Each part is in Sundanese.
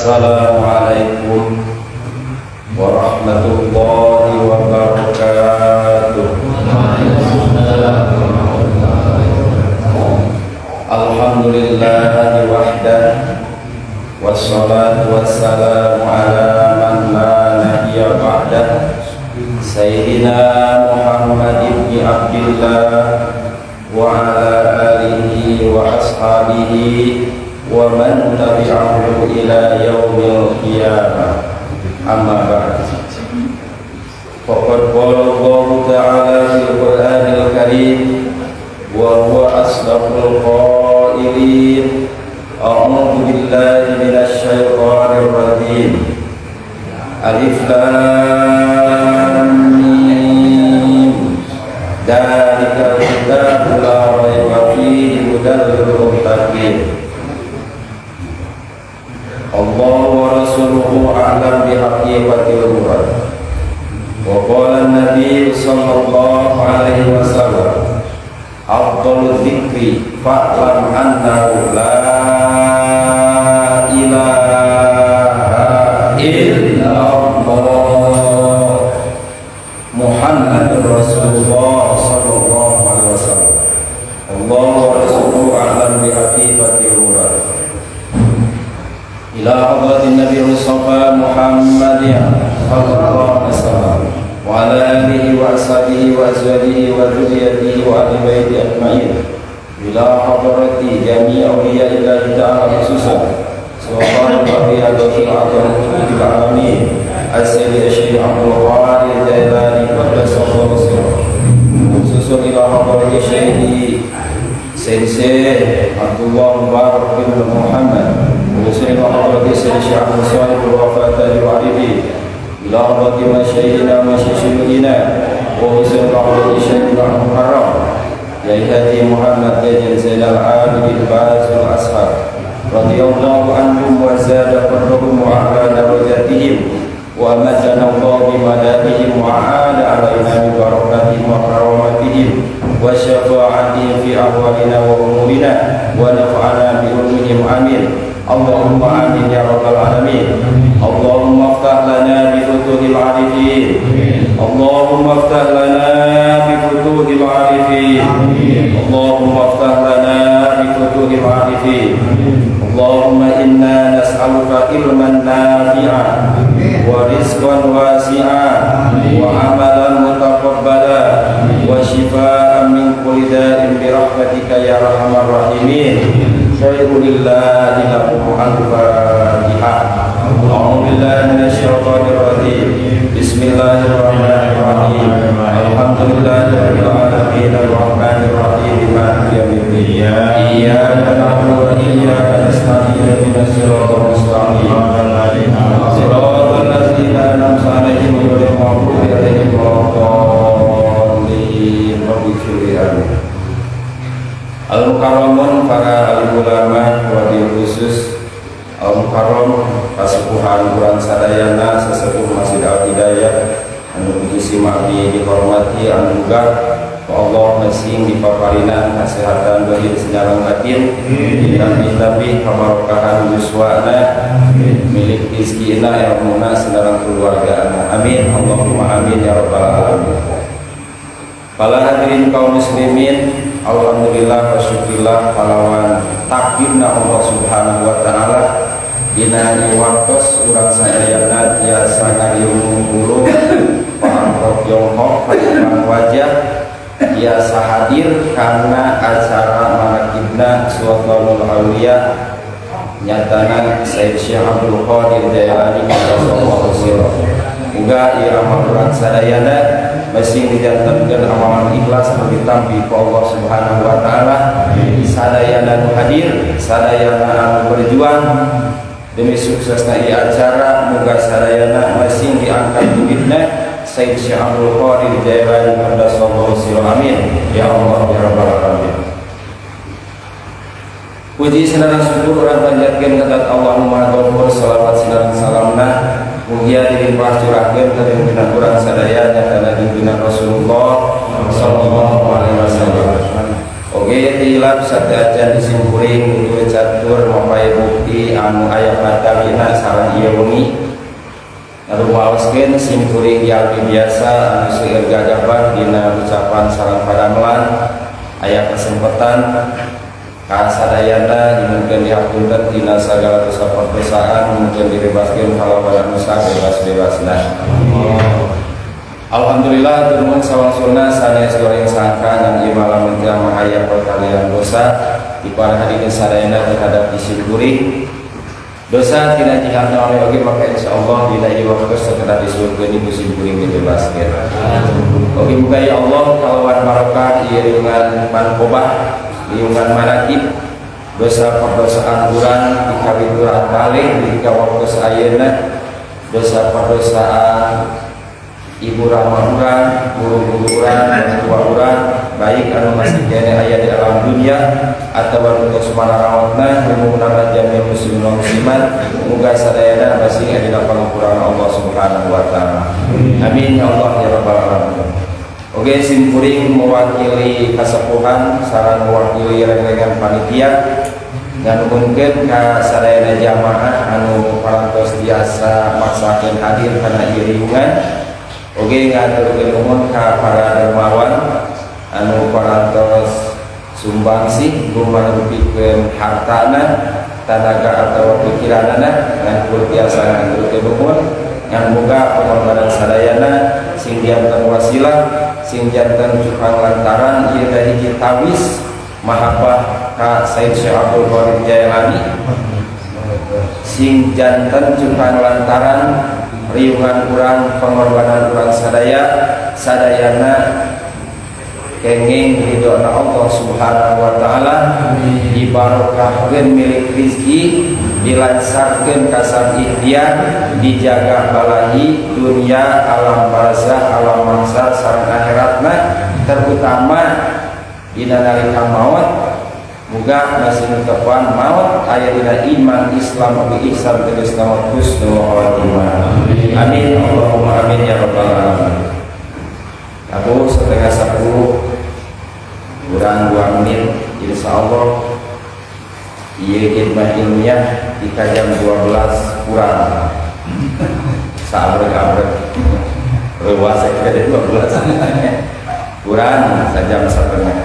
Assalamualaikum warahmatullahi wabarakatuh. Alhamdulillahi wahdah, wassalatu wassalamu ala man la nabiyya ba'dah, Sayyidina Muhammad ibn Abdullah wa ala alihi wa ashabihi wa man tabi'ahu ila yaumil qiyamah. Amma ba'd. Faqad qala Allah ta'ala fil Qur'anil Karim wa huwa asdaqul qailin. A'udzu billahi minasy syaithanir rajim. Alif Lam Mim. Dzalikal kitabu la raiba fihi hudal lil muttaqin. Allah wa rasuluhu a'lam bihaqiqatil murad. Wa qala an-nabiy sallallahu alaihi wasallam, afdalu dzikri fa'lam annahu la ilaha illallah Muhammadur Rasulullah sallallahu alaihi wasallam. Allah wa rasuluhu a'lam bihaqiqatil murad. Ila hadratin Nabi Mustafa Muhammadin sallallahu alaihi wasallam wa ala alihi wa ashabihi wa azwajihi wa dzurriyyatihi wa ahli baiti ajma'in. Ila hadrati jami' awliya illahi ta'ala, khususan Sultan al-Awliya Ghausul A'zam Qutbil Alamin As-Sayyid Syekh Abdul Qadir Jailani Qaddasallahu sirrah. Khususun ila hadrati Syekhi Sayyid Syekh Abdullah Mubarak bin Muhammad, khususun ila hadrati Sayyid Syekh Abdul Salih Wafat Tajul Arifin, ila hadrati masyayikhina wa masyayikh, wa khususun ila hadrati Syekh Muharram Yai Haji Muhammad Jajan Zainal Abidin Bazul Ashab radhiyallahu anhum wa zada qadruhum wa a'la darajatihim wa amadana Allah bimadadihim wa a'ada alaina bi barakatihim wa karamatihim wa syafa'atihim fi ahwalina wa umurina wa nafa'ana bi ulumihim. Amin. Allahumma amin ya rabbal alamin. Allahumma aftah lana bi futuhil arifin. Allahumma aftah lana bi futuhil arifin. Allahumma aftah lana bi futuhil arifin. Allahumma inna nas'aluka ilman nafi'a wa rizqan wasi'a wa amalan mutaqabbala wa shifaa'an min kulli da'in bi rahmatika ya arhamar rahimin. Syai'ulillahi lakum al-Fatihah. A'udzu billahi minasyaitonir rajim. Bismillahirrahmanirrahim. Alhamdulillahirabbil alamin arrahmanir rahim maliki yaumiddin. Iyyaka na'budu wa iyyaka nasta'in ihdinas siratal mustaqim. Siratal ladzina an'amta 'alaihim ghairil maghdubi 'alaihim waladdallin. Rabbi amin. Al-Mukarramun, para alim ulama, wabil khusus Al-Mukarram kasepuhan urang sadayana, sesepuh Masjid Al-Hidayah anu puji simabdi dihormati, anu muga Allah masing dipaparina kesehatan bagi sinareng batin, ditambih-tambih kabarokahan yuswana, milik rizkina, ilmuna, sinareng keluarga. Amin Allahumma amin ya rabbal alamin. Para hadirin kaum muslimin, alhamdulillah wa syukurillah kalawan takdirna Allah Subhanahu wa taala dina ieu waktos urang sadayana tiasa ngariung ngumpul pangkok Tiongkok hadapan wajah, biasa hadir karena acara manakibna Sultanul Auliya, nyatana Sayyid Syekh Abdul Qadir Jailani Qaddasallahu sirrah. Muga ieu amal urang sadayana masing dijantenkeun amalan ikhlas anu ditampi ku Allah Subhanahu wa taala. Sadayana nu hadir, sadayana anu berjuang demi suksesna ieu acara, muga sadayana masing diangkat duitna Sayyid Syekh Abdul Qadir Jailani Qaddasallahu sirrah. Amin ya Allah ya rabbal alamin. Puji sinareng syukur urang panjatkeun ka Allah Nu Maha Ghafur. Salawat sinareng salamna mugia dilimpah curahkeun ka pimpinan urang sadaya, nyatana junjungan Rasulullah sallallahu alaihi wasallam. Oke, di hilap sateuacan di simkuring nutur catur mapay bukti anu aya patalina sareng ieu wengi. Lalu maoskeun simkuring jalmi biasa anu seueur gagabah dina ucapan sareng padamelan, aya kesempatan kasadayana nyuhunkeun dihapunten tina sagala dosa perdosaan, nyuhunkeun dibebaskeun kalawan anu sabebas-bebasna. Alhamdulillah, turun sawangsulna sanes goreng sangka dan ieu malam jamaah aya perkalian dosa di para hadirin sadayana terhadap disyukuri dosa tina jihadna oleh oge, maka insyaallah dina ieu waktu segera disurkeun ibu simkuring dibebaskeun. Oge, muga ya Allah kalawan barokah ieu riungan manqobah, riungan manakib, dosa perdosaan urang dikawit urang balik di waktu ayeuna, dosa perdosaan ibu rama urang, guru-guru urang, orang tua urang, baik anu masih keneh aya di alam dunia atau anu tos manarawatna, umumna jami muslimin wa muslimat, muga sadayana masih aya dina pangapurana Allah Subhanahu wa taala. Amin ya Allah ya rabbal alamin. Oke, simkuring mewakili kasepuhan sareng mewakili rekan panitia nganuhunkeun ka sadayana jamaah anu parantos biasa maksakeun hadir kana ieu riungan. Oke, ngaturkeun nuhun ka para dermawan anu parantos sumbangsih rumarupikeun hartana, tanaga atau pikiranana, ngan tiasa ngaturkeun nuhun. Ngan muga pengorbanan sadayana sing janten wasilah, sing janten cukang lantaran ieu hiji tawis mahabbah ka Said Syekh Abdul Qadir Jailani, sing janten cukang lantaran riungan urang, pengorbanan urang sadaya sadayana kenging ridho Allah Subhanahu wa taala, dibarokahkeun milik rizki, dilancarkeun kasab ikhtiar, dijaga balahi dunia, alam barzah, alam mahsyar sareng akhiratna, terutama dina nalika maut. Muga masih tepan maut aya dina iman Islam wa ihsan, tegas maut husnul khatimah. Amin Allahumma amin ya rabbal alamin. Aku 9.30 kurang 2 menit, insya Allah iya khidmah ilmiah di jam 12 kurang sabrek-abrek luas saya 12 kurang sejam setengah.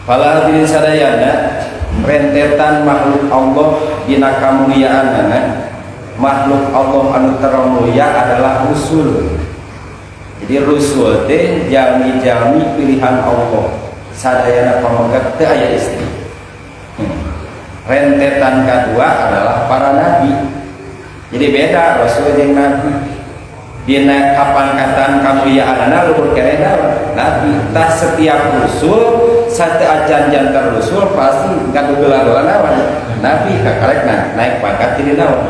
Para hadirin sadayana, rentetan makhluk Allah dina kamuliaanana, makhluk Allah anu termulia adalah rusul. Jadi rusul teh jalmi-jalmi pilihan Allah. Sadayana pamegat, teu aya istri. Rentetan kedua adalah para nabi. Jadi beda rasul jeung nabi. Dina kapangkatan kamuliaanana luhur keneh nabi. Tah, setiap rusul sateuacan janten rusul pasti gaduh gelar-gelar naon? Nabi. Kakarekna naik pangkat jadi naon?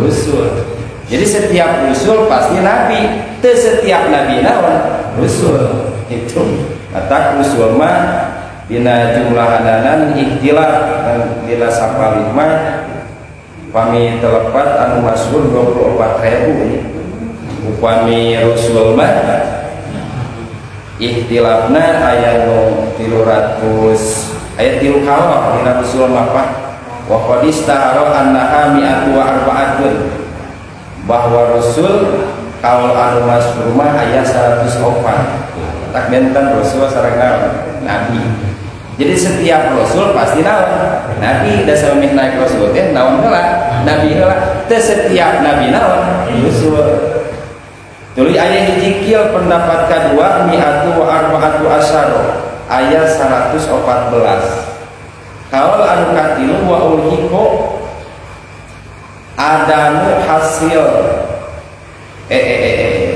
Rusul. Jadi setiap rusul pasti nabi, teu setiap nabi naon? Rusul. Itu. Kata rusul mah dina jumlahananan ikhtilaf dina sapalih mah, pami telepat anu masyhur 24.000. Upami rusul mah ikhtilafna aya nu 300, aya tilu kaul dina rusul mah, Pak. Wa qad istahara annaha mi'atu wa arba'atun, bahwa rasul kaul anu masyhur mah aya 104. Tak benten rasul sareng nabi. Jadi setiap rasul pasti naon? Nabi. Da samemeh naik rasul teh naon heula? Nabi heula. Teu setiap nabi naon? Rasul. Tuluy aya hiji kieu pendapat kedua, mi'atu wa arba'atu asyara, aya 114. Kaul anu katilu, wa ulhiqo adamu hasil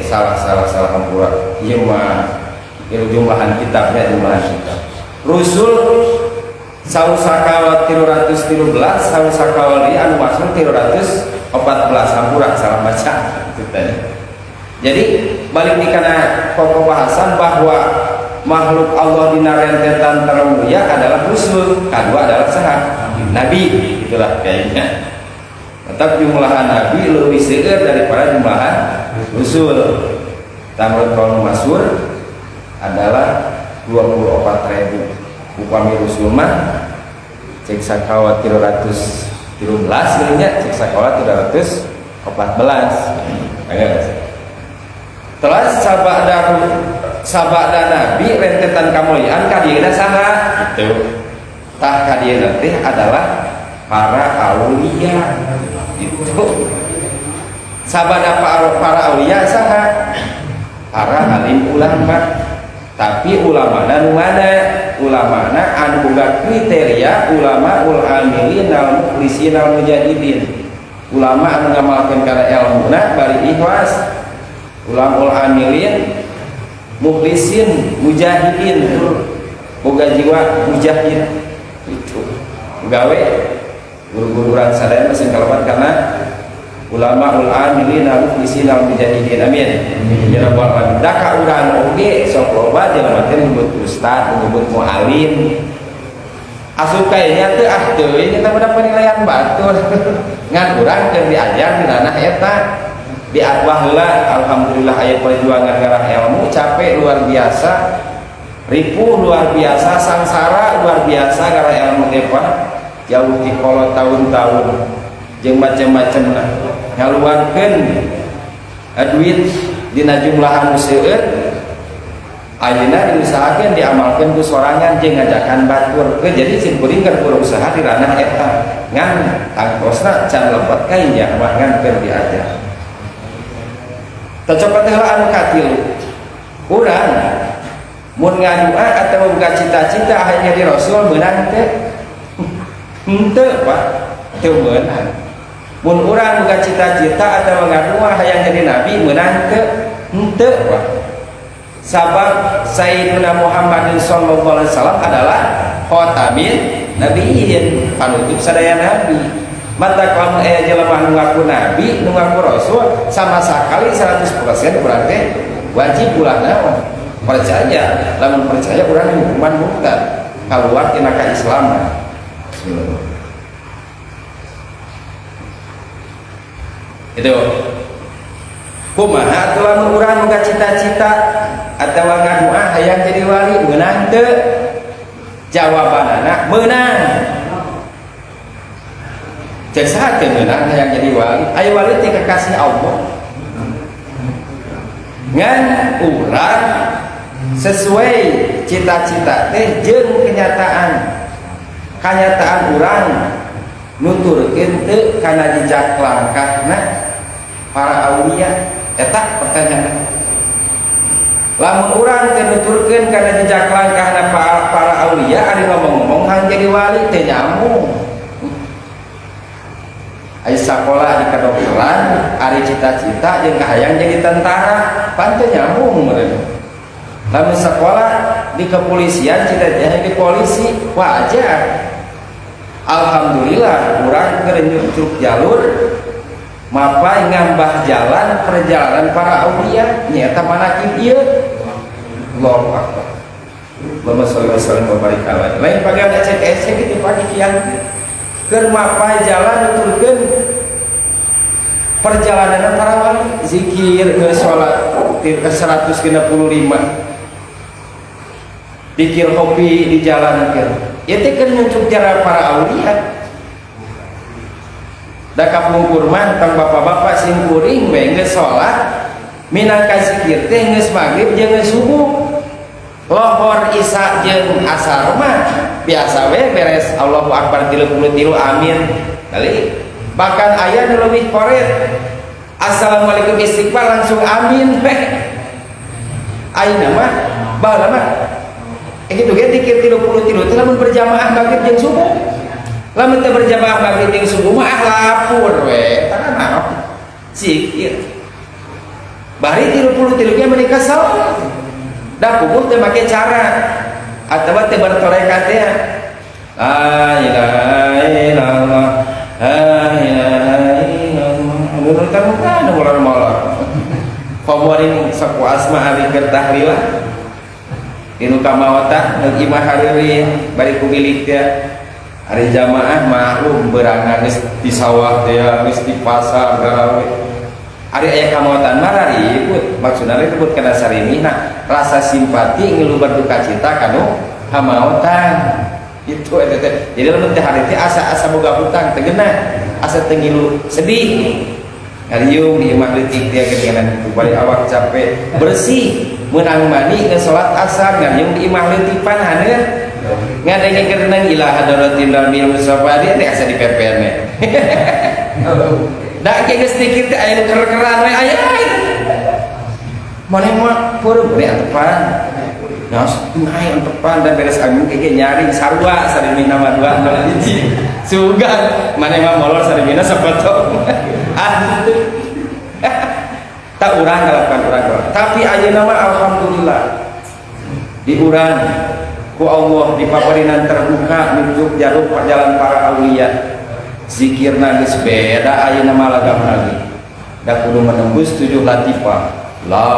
salah salah salah, hampura, ieu mah ieu jumlahan kitabnya, jumlahan kitab. Rusul sausakawa 313, sausakawa deui anu masuk 314. Hampura, salah baca itu tadi. Jadi balik di kana pokok bahasan bahwa makhluk Allah dina rentetan termulia adalah rusul, kedua adalah saha? Nabi. Itulah kayaknya. Tetap jumlahan nabi lebih seueur daripada jumlahan rusul. Tamrut kaum masyhur adalah 24.000. Upami rusul mah cek sakawa 313 geuning nya, cek sakawa 314. Telah sabada nabi rentetan kamuliaan kadieuna saha gitu. Tah kadieuna teh adalah para aulia itu. Sabada para aulia saha? Para alim ulama. Tapi ulamana nu mana? Ulamana anu boga kriteria ulama ul amilin al mukhlisin al mujahidin. Ulama anu ngamalkeun kana ilmuna bari ikhlas. Ulama ul amilin mukhlisin mujahidin, boga jiwa mujahid itu. Gawe guru-guru urang sadaya masih kalebat karena ulama ul amilin al mukhlisin al mujahidin. Amin ya rabbal alamin. Da ka urang oge sok loba jelema teh nyebut ustad, nyebut muallim. Asup kayaknya teu ah teuing eta mah penilaian batur. Ngan urang keur diajar di ranah eta. Di atwah heula alhamdulillah aya perjuangan ngarah ilmu, capek luar biasa, ripuh luar biasa, sangsara luar biasa ngarah ilmu teh Pak. Jauh ti kolot tahun-tahun jeung macam-macam lah ngaluarkeun duit dina jumlah anu seueur ayeuna diusahakeun diamalkeun ku sorangan jeung ngajakan batur. Jadi sim kuring keur berusaha di ranah eta ngan tangtosna can lepet kainya mah ngan keur diajar. Tacokot heula anu katilu. Urang mun ngadua atau boga cita-cita hayang jadi rasul meunang teh? Henteu Pak, teu meunang. Mun urang boga cita-cita atau ngadua hayang jadi nabi meunang teu? Henteu Pak. Sabab Sayyidina Muhammadin sallallahu alaihi wasallam adalah khatamin nabiyyin, panutup sadaya nabi. Mata kamu jelema nu ngaku nabi, nu ngaku rasul sama sekali 100% berarti wajib ulah naon? Percaya. Lamun percaya urang hukuman murtad, keluar tina kaislaman. Bismillah. Itu kumaha atuh lamun urang boga cita-cita atawa ngadoa hayang jadi wali meunang teu? Jawabanana meunang. Cek saha teu meunang hayang jadi wali? Aya wali teh kekasih Allah. Ngan urang sesuai cita-cita teh jeung kenyataan. Kenyataan urang nuturkeun teu kana jejak langkahna para aulia. Eta pertanyaan. Lamun urang teu nuturkeun kana jejak langkahna para aulia, ari ngomong-ngomong hayang jadi wali teh nyambung. Ari sakola di kedokteran, ari cita-cita jeung kahayang jadi tentara, pan teu nyambung meureun. Lamun sekolah di kepolisian, cita-cita jadi polisi, wajar. Alhamdulillah urang keur nyucuk jalur mapai ngambah jalan perjalanan para aulia nyaeta manakib ieu. Allahu akbar. Allahumma sholli wa sallim wa barik alaihi. Lain pagi ada cek-ecek itu pagi kian. Keur mapai jalan nuturkeun perjalanan para wali, zikir geus salat ke 165. Pikir kopi di jalan keur. Ieu teh keur nyucuk jalan para aulia. Da kapungkur mah tang bapak-bapak sing kuring we geus salat minangka zikir teh geus magrib jeung geus subuh. Lohor isya jeung asar mah biasa we beres Allahu Akbar 33 amin balik. Bahkan aya nu leuwih koret assalamualaikum istighfar langsung amin we. Ayeuna mah baheula mah kitu ge zikir 33 teh lamun berjamaah magrib jeung subuh. Lamun teu berjamaah magrib jeung subuh mah lapur we. Tah naon zikir. Bari 33 ge meuni kesel. Da puguh teu make cara atawa teu bertorekat teh. La ilaha illallah, la ilaha illallah. Nurutan kan ular-ular. Komorin saku asma ari keur tahlilah. Dinu kamawatah nu imah hareureun bari ku milik teh. Ari jamaah maklum berangan geus di sawah teh, geus di pasar garawe. Ari aya kamaotan mah ribut, maksudna ribut kana sarimihna, rasa simpati ngilu berduka cita kanu kamaotan. Itu eta teh. Jadi lamun teh hari teh asa-asa boga hutang teu geunah, asa teu ngilu sedih. Ngariung di imah leutik dia geuningan itu balik awak capek bersih meunang mandi ke salat asar ngariung di imah leutik pan haneut ngadenge kerenang ila hadratin Nabi Mustafa dia teh asa di PPN. Da ge geus dikit teh aya nu ker-keran we aya. Maneh mah peureum we antepan. Nah, naik antepan dan beres agung ge nyaring sarua sarimina mah dua nol hiji. Sugan maneh mah molor sarimina sapotong. Ah gitu. Tak urang ngalakukan urang. Tapi ayeuna mah alhamdulillah di urang ku Allah dipaparinan terbuka nunjuk jalur jalan para aulia. Zikirna geus beda ayeuna mah lagam lagi. Da kudu menembus 7 latifah. La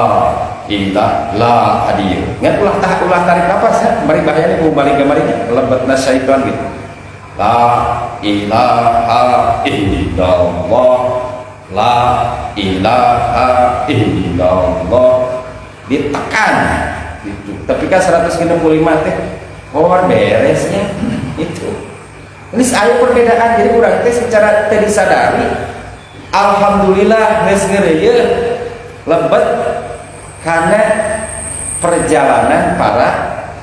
ilah la hadir. Ngan ulah tah ulah tarik napas ya, bari bahaya ku balik ke mari lebetna syaitan gitu. La ilaha illallah, la ilaha illallah, ditekan gitu. Tapi kan 165 teh oh beresnya itu. Ini saya perbedaan, jadi urang teh secara teu disadari alhamdulillah geus ngeureuyeuh lebet karena perjalanan para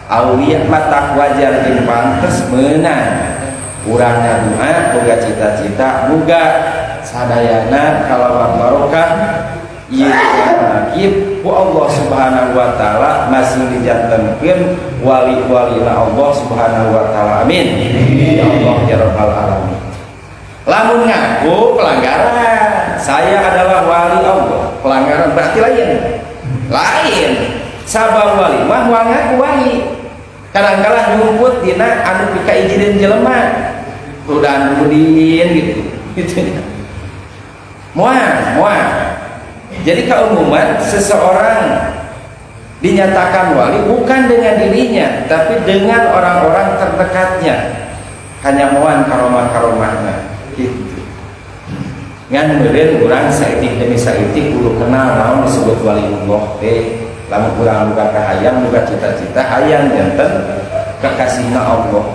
aulia mata wajar jeung pantes meunang urang ngadoa boga cita-cita boga sadayana kalawan barokah ieu manakib ku Allah Subhanahu wa taala masih dijantenkeun wali-walina Allah Subhanahu wa taala. Amin ya Allah ya rabbal alamin. Lamun ngaku pelanggaran, saya adalah wali Allah, pelanggaran berarti lain. Lain. Sabab wali mah moal ngaku wali. Kadang-kala nyumput dina anu pikaijieun jelema. Udah nudin gitu. Gitu. Moal, moal. Jadi keumuman seseorang dinyatakan wali bukan dengan dirinya, tapi dengan orang-orang terdekatnya. Hanya moan karomah-karomahna gitu. Ngan meureun urang saeutik demi saeutik kudu kenal naon disebut waliullah teh. Lamun urang boga kahayang, boga cita-cita hayang janten kekasihna Allah.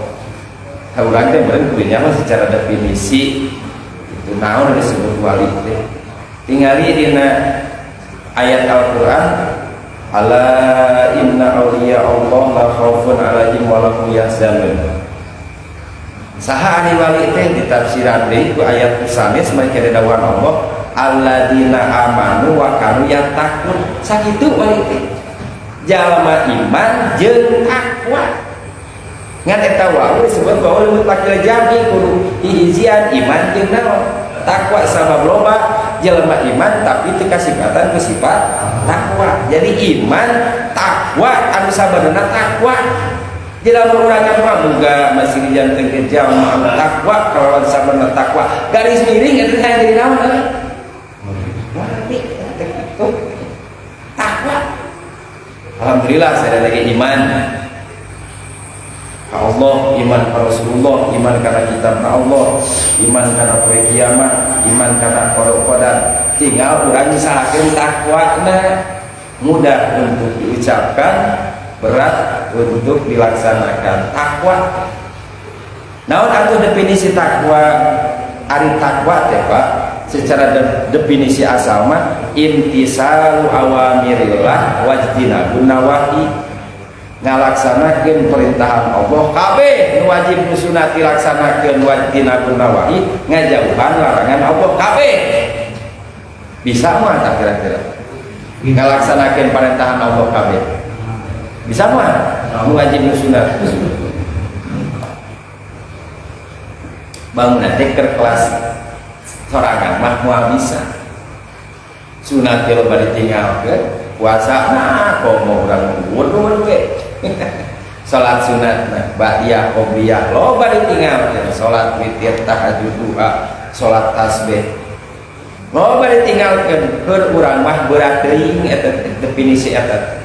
Urang teh meureun kudu nyaho secara definisi itu naon disebut wali teh. Tingali dina ayat Al-Qur'an, ala inna awliya Allah la khaufun alaihim wa lahum yahzanun. Saha ari wali teh ditafsiran deui ku ayat sanes mereka dawuhan Allah alladzina amanu wa kanu yattaqun. Sakitu wali teh. Jalma iman jeung takwa. Ngan eta wae disebut bahwa mutlaqil jami kudu hihijian iman jeung naon? Takwa. Sabab loba jelema iman tapi teu kasifatan ku sifat takwa. Jadi iman takwa anu sabarna takwa. Di dalam urang mah boga masih dijantenkeun jalma anu takwa kalawan sabarna takwa. Garis miring eta teh jadi naon euy? Wali eta kitu. Takwa. Alhamdulillah saya lagi iman ka Allah, iman ka Rasulullah, iman kana kitab Allah, iman kana poe kiamat, iman kana qada qadar. Tinggal urang misalkeun takwana mudah untuk diucapkan, berat untuk dilaksanakan. Takwa. Naon atuh definisi takwa? Ari takwa teh Pak, secara definisi asal mah imtisalu awamirillah wajtinabun nawahi, ngalaksanakeun perintahan Allah kabeh nu wajib nu sunat dilaksanakeun, wajtinabun nawahi ngajauhan larangan Allah kabeh. Bisa mah tak kira-kira ngalaksanakeun perintahan Allah kabeh? Bisa mah nu wajib nu sunat bangun teh keur kelas sorangan mah moal bisa. Sunat ge loba ditinggalkeun, puasa nah komo urang urun we. Salat sunat nah ba'diyah qobliyah loba ditinggalkeun, salat witir, tahajud, duha, salat tasbih loba ditinggalkeun. Keur urang mah berat teuing eta definisi eta.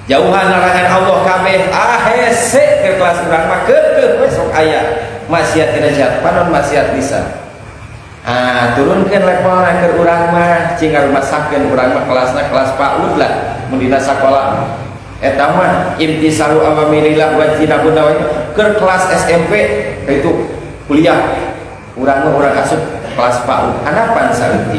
Jauhan larangan Allah kabeh ah hese keur kelas urang mah keukeuh we sok aya maksiat dina jahat panon, maksiat lisan. Ah Nah, turunkan levelna ke urang mah, cing ngarumasakeun urang mah kelasna kelas PAUD lah mun dina sakola. Eta mah imtisalu awamirillah wa ijtinabun nawahi ke kelas SMP itu kuliah. Urang mah urang asup kelas PAUD, hanapan saeutik.